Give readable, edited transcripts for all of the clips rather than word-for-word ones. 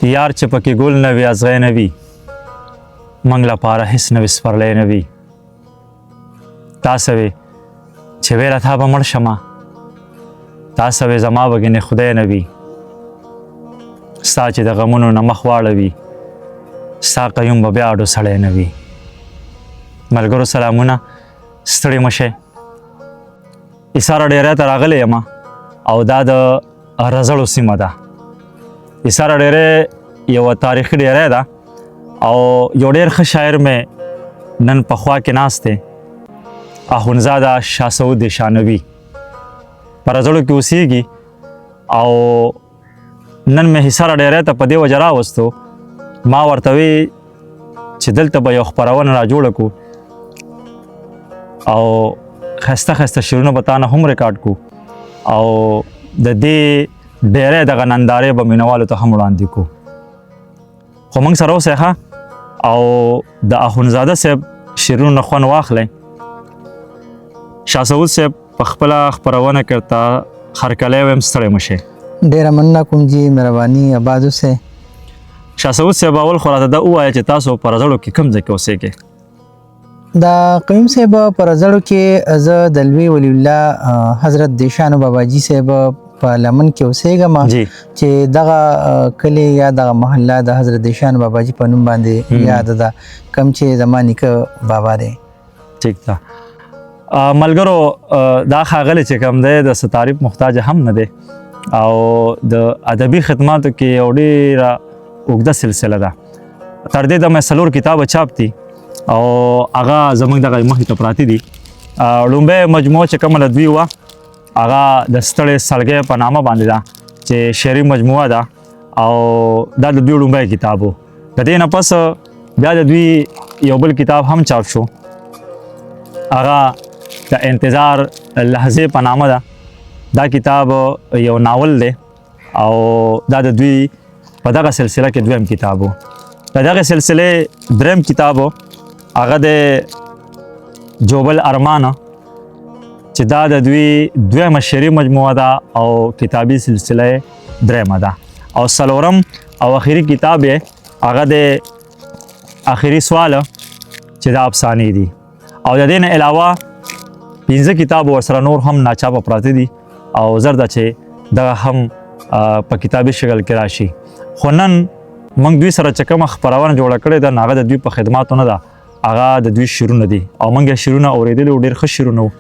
یار چې پکې ګل نه وي، ازغی نه وي، موږ لپاره هیڅ نه وي، سپرلی نه وي. تا څه وې چې ویله تا به مړ شمه، تا څه وې زما به ګنې خدای نه وي. ستا چې د غمونو نه مخ واړوي، ستا قیوم به بیا اډو سړی نه وي. ملګرو سلامونه، ستړي مه شئ. ایساره ډېری ته راغلی یم او دا د رزړو سیمه ده. ایساره ډېری یوه تاریخي ډېری ده او یو ډېر ښه شاعر مې نن په خوا کې ناست دی، اخوندزاده شاه سعود شانوي، په رزړو کې اوسیږي. او نن مې حصاره ډېری ته په دې وجه راوستو، ما ورته وی چې دلته به یو خپرونه را جوړه کړو او ښایسته ښایسته شعرونه به تا نه هم ریکارډ کړو او د دې ډېری دغه نندارې به مینوالو ته هم وړاندې کړو. خو موږ سره اوسئ ښه، او د اخوندزاده صاحب شعرونو نه خوند واخلئ. شاه سعود صاحب په خپله خپرونه کې ورته هرکلی وایم، ستړی مه شئ. ډیره مننه کوم جی، مهرباني، آباد اوسئ. شاه سعود صاحب، اول خو راته دا ووایه چې تاسو په رزړو کې کوم ځای کې اوسېږئ؟ د قیوم صاحب، په رزړو کې زه د لوی ولی الله حضرت دیشانو باباجي صاحب په لمن کې اوسېږم، چې دغه کلی یا دغه محله د حضرت دیشان باباجي په نوم باندې یاد ده، کم چې زما نیکه بابا دی. ټیک ده. ملګرو، دا ښاغلی چې کوم دی د څه تعریف محتاج هم نه دی او د ادبي خدماتو کې یو ډېره اوږده سلسله ده. تر دې دمه څلور کتابه چاپ دي او هغه زموږ دغه مخې ته پراته دي. لومړی مجموعه چې کومه له دوی وه، هغه د ستړې سلګۍ په نامه باندې ده چې شعري مجموعه ده او دا د دوی لومړی کتاب و. د دې نه پس بیا د دوی یو بل کتاب هم چاپ شو، هغه د انتظار لحظې په نامه ده. دا کتاب یو ناول دی او دا د دوی په دغه سلسله کې دویم کتاب و. د دغه سلسلې دریم کتاب هغه د جوبل ارمان، چې دا د دوی دویمه شعري مجموعه ده او کتابي سلسله یې درېیمه ده. او څلورم او اخري کتاب یې هغه د اخري سوال، چې دا افسانې دي. او د دې نه علاوه پنځه کتاب ورسره نور هم ناچاپه پراته دي او زر ده چې دغه هم په کتابي شکل کې راشي. خو نن موږ دوی سره چې کومه خپرونه جوړه کړې ده، نو هغه د دوی په خدماتو نه ده، هغه د دوی شعرونه دي او موږ یې شعرونه اورېدلي وو، ډېر ښه شعرونه وو.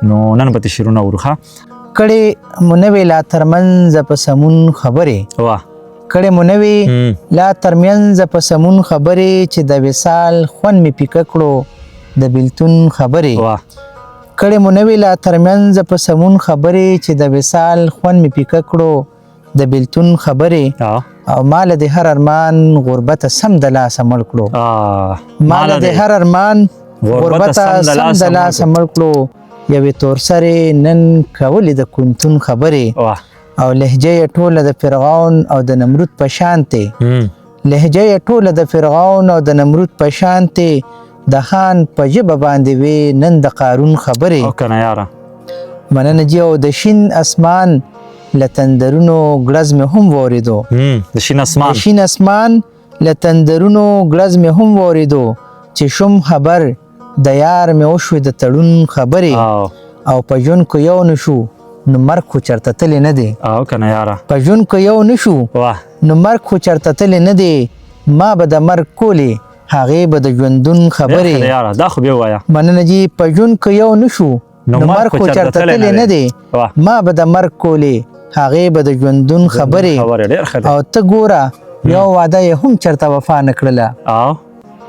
نو نن به ترې شعرونه اورو. ښه. کړې مو نه وې لا ترمنځ په سمون خبرې. کړې مو نه وې لا ترمنځ په سمون خبرې، چې د وصال خوند مې پیکه کړو د بیلتون خبرې. کړې مو نه وې لا ترمنځ په سمون خبرې، چې د وصال خوند مې پیکه کړو د بیلتون خبرې. او ما له دې هر ارمان غربته سم د لاسه مړ کړو. ما له دې هر ارمان غربته سم د لاسه مړ کړو. یوې تورسرې نن کولې د کونتون خبرې. او لهجه یې ټوله د فرعون او د نمرود په شان ته، لهجه یې ټوله د فرعون او د نمرود په شان ته، د خان په ژبه باندې وې نن د قارون خبرې. او کنه یاره. مننه جی. او د شین اسمان له تندرونو ګړز مې هم واورېدو. د شین اسمان. د شین اسمان له تندرونو ګړز مې هم واورېدو، چې شوم خبر د یار مې وشوې د تړون خبرې. او په ژوند که یو نشو نو مرګ خو چرته تللی نه دی. او کنه یاره. په ژوند که یو نشو نو مرګ خو چرته تللی نه دی، ما به د مرګ کولې، هغې به د ژوندون خبرې. یاره، دا خو بیا ووایه. مننه جی. په ژوند که یو نشو نو مرګ خو چرته تللی نه دی، ما به د مرګ کولې، هغې به د ژوندون خبرې. او ته ګوره، یو وعده یې هم چرته وفا نه کړله.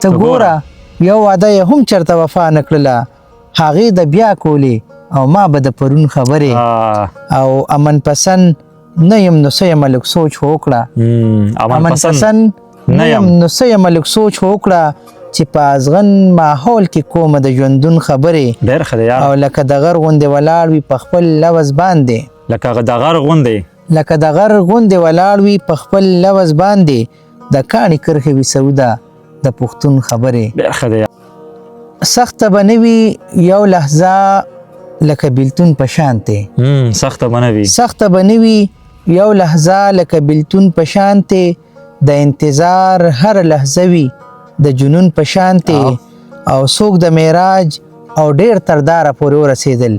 ته ګوره، یو وعده یې هم چرته وفا نه کړله، هغې د بیا کولې او ما به د پرون خبرې. او امن پسند نه یم نو څه یم، لږ سوچ خو وکړه. امن پسند نه یم نو څه یم، لږ سوچ خو وکړه، چې په ازغن ماحول کې کومه د ژوندون خبرې. ډېر ښه دی یاره. او لکه د غر غوندې ولاړ وي په خپل لوز باندې. لکه د غر غوندې. لکه د غر غوندې ولاړ وي په خپل لوز باندې، د کاڼي کرښې وي سودا د پښتون خبرې. ډېر ښه دی. سخته به نه وي یو لحظه لکه بیلتون په شان ته. سخته به نه وي. سخته به نه وي یو لحظه لکه بیلتون په شان ته، د انتظار هر لحظه وي د جنون په شانتې. او څوک د معراج او ډیر تر داره پورې ورسېدل.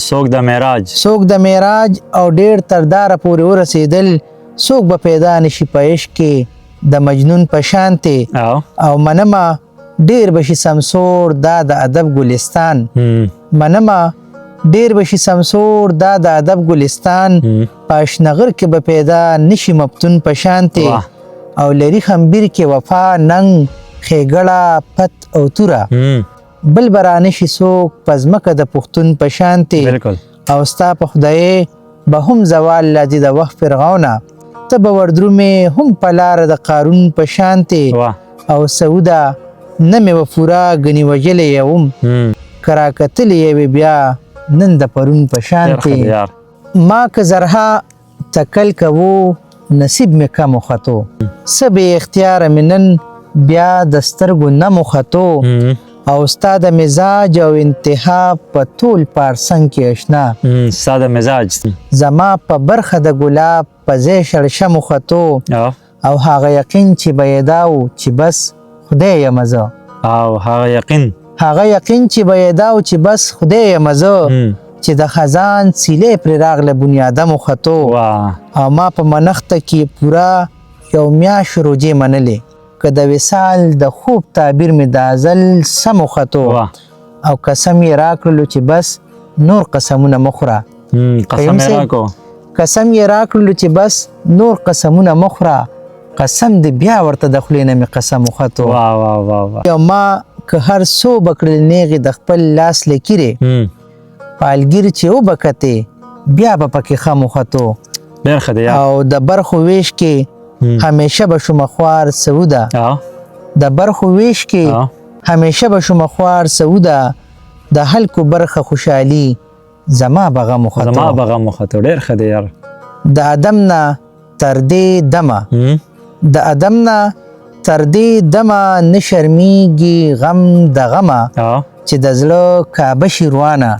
څوک د معراج، څوک د معراج او ډیر تر داره پورې ورسېدل، څوک به پیدا نشي په عشق کې د مجنون په شانتې. او منمه ډیر به شي سمسور دا د ادب ګلستان، منمه ډیر به شي سمسور دا د ادب ګلستان، په اشنغر کې به پیدا نشي مفتون په شانتې. او لري خمبیر کې وفا ننګ ښېګړه پت او توره، بل به رانشي څوک په ځمکه د پښتون په شانتې. او ستا په خدای به هم زوال راځي د وخت فرعونه، ته به وردرومې هم په لاره د قارون په شانتې. او سعوده نه مې وه پوره ګنې وژلی یې وم، که راکتلې یې وې بیا نن د پرون په شانتې. ما که زرها تکل کوو نصیب مې کم وختو، څه بې اختیاره مې نن بیا د سترګو نم وختو. او ستا د مزاج او انتها په طول پارسنګ کې اشنا، ستا د مزاج زما په برخه د ګلاب په ځای شړشم وختو. او هغه یقین چې به یې دا و چې بس خدای یم زه، او هغه یقین، هغه یقین چې به یې دا و چې بس خدای یم زه، چې د خزان سیلې پرې راغله بنیادم وختو. او ما په منښته کې پوره یو میاشت روژې منلې، که د وصال د خوب تعبیر مې د ازل سم وختو. او قسم یې راکړلو چې بس نور قسمونه مه خوره. قسم یې راکړو، قسم یې راکړلو چې بس نور قسمونه مه خوره، قسم دې بیا ورته د خولې نه مې قسم وختو. او ما که هر څو به کړل نیغې د خپل لاس لکیرې، پالګیر چې وبه کتې بیا به پکې خم وختو. ډېر ښه دی. او د برخو ویش کې همیشه به شومه خوار سعوده، د برخو ویش کې همیشه به شومه خوار سعوده، د خلکو برخه خوشحالي زما به غم وختو، زما به غم وختو. ډېر ښه دی یار. د ادم نه تر دې دمه، د ادم نه تر دې دمه نه شرمیږي غم د غمه، چې د زړه کعبه شي روانه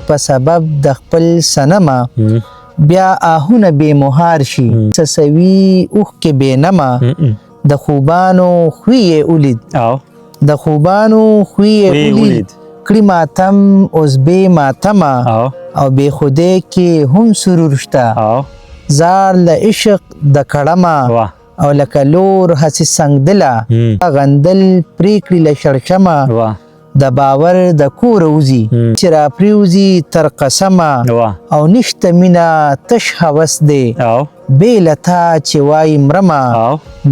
په سبب د خپل صنمه، بیا آهونه بې مهار شي څڅوي اوښکې بې نمه، د خوبانو خوی یې ولید، د خوبانو خوی یې ولید، کړي ماتم اوس بې ماتمه، او بې خودی کې هم سرور شته، زار له عشق د کړمه، او لکه لور هسې سنګدله غندل پرېکړي له شړشمه، د باور د کوره وځي چې راپرېوځي تر قسمه، او نشته مینه تش هوس دی بې له تا چې وایي مرمه،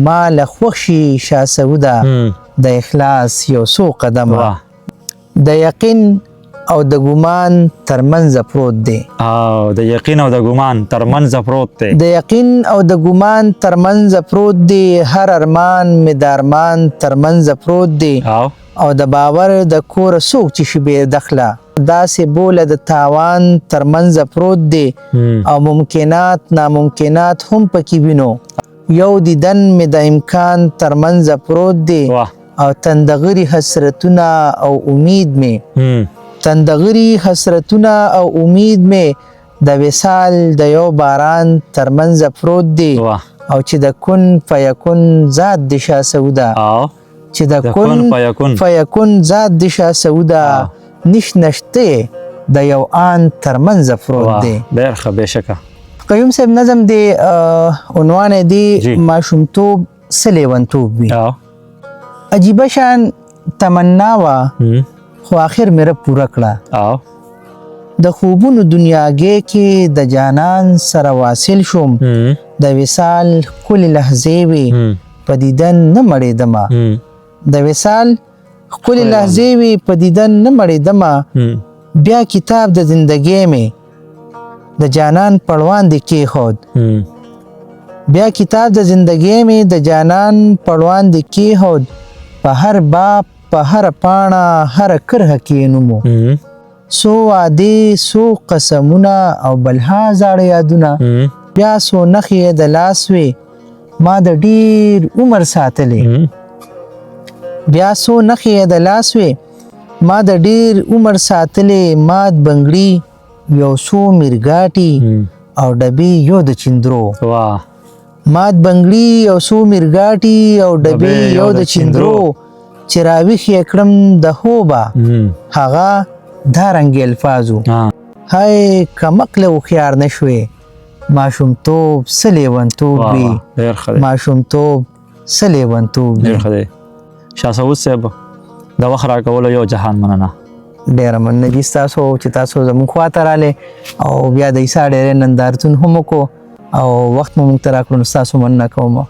ما له خوښ شي شاه سعوده د اخلاص یو څو قدمه. د یقین او د ګمان تر منځ پروت دی، او د یقین او د ګمان تر منځ پروت دی، د یقین او د ګمان تر منځ پروت دی، هر ارمان مې د ارمان تر منځ پروت دی. او د باور د کوره څوک چې شي بې دخله، داسې بوله د تاوان تر منځ پروت دی. او ممکنات ناممکنات هم پکې وینو، یو دیدن مې د امکان تر منځ پروت دی. او تندغري حسرتونه او امید مې، تندغري حسرتونه او امید مې د وصال د یو باران تر منځ پروت دی. او چې د کن فیکون ذات د شاه سعوده، چې د کن فیکون ذات د شاه سعوده، نش نشته د یو آن تر منځ پروت دی. ډېر ښه، بېشکه. قیوم صاحب نظم دی عنوان دی ماشومتوب څه لیونتوب وي. عجیبه شان تمنا وه خو آخر مې رب پوره کړه. د خوبونو دنیاګۍ کې د جانان سره واصل شوم، د وصال ښکلې لحظې وې په دیدن نه مړېدمه، د وصال ښکلې لحظې وې په دیدن نه مړېدمه، بیا کتاب د زندګۍ مې د جانان پړوان دې کېښود، بیا کتاب د زندګۍ مې د جانان پړوان دې کېښود، په هر باب په هر پاڼه هر کرښه کې نومو، څو وعدې څو قسمونه او بلها زاړه یادونه، بیا څو نښې یې د لاس وې ما د ډیر عمر ساتلې، بیا څو نښې یې د لاس وې ما د ډیر عمر ساتلې، مات بنګړي یو څو میرګاټي او ډبې یو د چندرو. مات بنګړي او څو میرګاټي او ډبې یو د چندرو، چې راویښ یې کړم د خوبه، هغه دا رنګې الفاظو. های کمقله هوښیار نه شوې، ماشومتوب څه لیونتوب وي، ماشومتوب څه لیونتوب وي. ډېر ښه دی شاه سعود صاحب، د وخت راکولو یو جهان مننه. ډېره مننه جي ستاسو چې تاسو زموږ خواته رالی او بیا د عیسی ډېری نندارتون هم وکړو او وخت مو موږ ته راکړو، نو ستاسو مننه کوم.